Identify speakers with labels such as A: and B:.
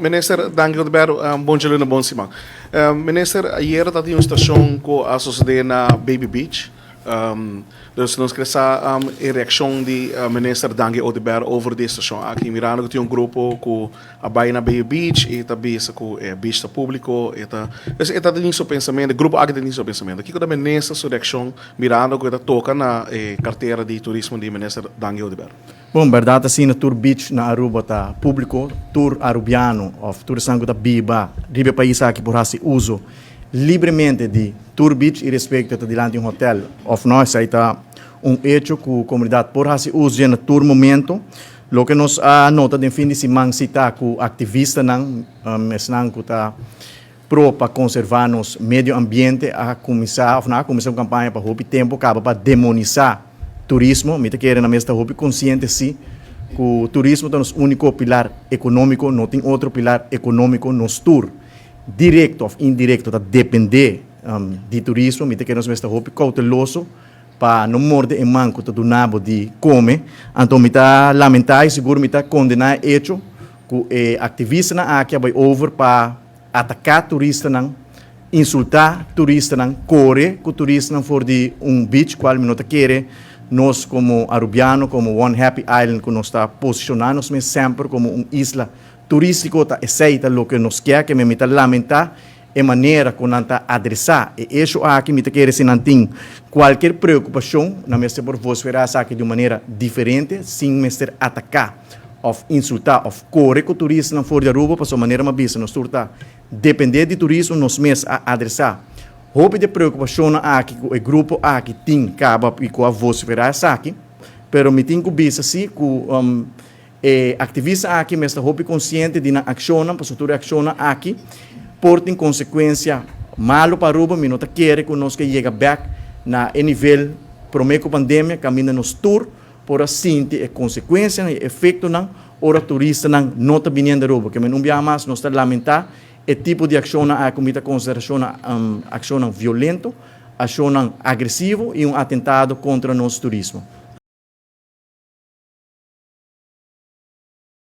A: Minister, danki Oduber. Bon djaluna, bon siman. Minister, ayera ta tin un situacion cu a sucede na Baby Beach. Dus nos kere sa e reaccion di Minister Dangui Oduber over di e situacion aki. Mirando cu tin un grupo cu a bay na Baby Beach y ta bisa cu e beach ta publico, e ta, dus e ta tin su pensamento, e grupo aki ta tin su pensamento. Kico ta Minister su reaccion mirando cu e ta toca na e cartera di turismo di Minister Dangui Oduber?
B: Bon, berdad asina tur beach na Aruba ta publico, tur Arubiano of tur esnan cu ta biba riba e pais aki por haci uzo libremente di tur beach irespecto ta dilanti un hotel of no. Esai ta un hecho cu comunidad por haci uzo dje na tur momento. Loke nos a nota den fin di siman si ta cu activistanan, esnan cu ta pro pa conserva nos medio ambiente a cuminsa of nan a cuminsa un campaña pa hopi tempo caba pa demonisa turismo. Mi ta kere nan mes ta hopi consciente si cu turismo ta nos unico pilar economico, no tin otro pilar economico, nos tur directo of indirecto ta depende di turismo. Mi ta kere nos mes ta hopi cauteloso pa no morde e man cu ta duna bo di come. Anto mi ta lamenta y sigur mi ta condena e hecho cu e activistanan aki a bay over pa ataca turistanan, insulta turistanan, core cu turistanan for di un beach cual mi no ta kere nos como Arubiano, como One Happy Island cu nos ta posiciona nos mes semper como un isla turistico, ta esey ta loke nos kier. Ke mi ta lamenta e manera cu nan ta adresa e hecho aki. Mi ta kere si nan tin cualkier preocupacion, nan mester por vocifera esaki di un manera diferente sin mester ataca of insulta of core cu turistanan for di Aruba, pasobra manera mi a bisa nos tur ta depende di turismo. Nos mes a adresa hopi di e preocupacionnan aki cu e grupo aki tin caba y cu a vocifera esaki, pero mi tin cu bisa si cu e activista aki mes ta hopi consciente di nan accionnan, pasobra tur e accionnan aki por tin consecuencia malo pa Aruba. Mi no ta kere cu nos ke yega bek na e nivel prome cu pandemia, caminda nos tur por a sinti e konsekuensianan i efektonan ora turistanan no ta biniendo Aruba. Ke men un biaha mas nos ta lamentá e tipo di akshonnan aki ku mi ta konsiderá akshonnan violento, akshonnan agresivo i un atentado kontra nos turismo.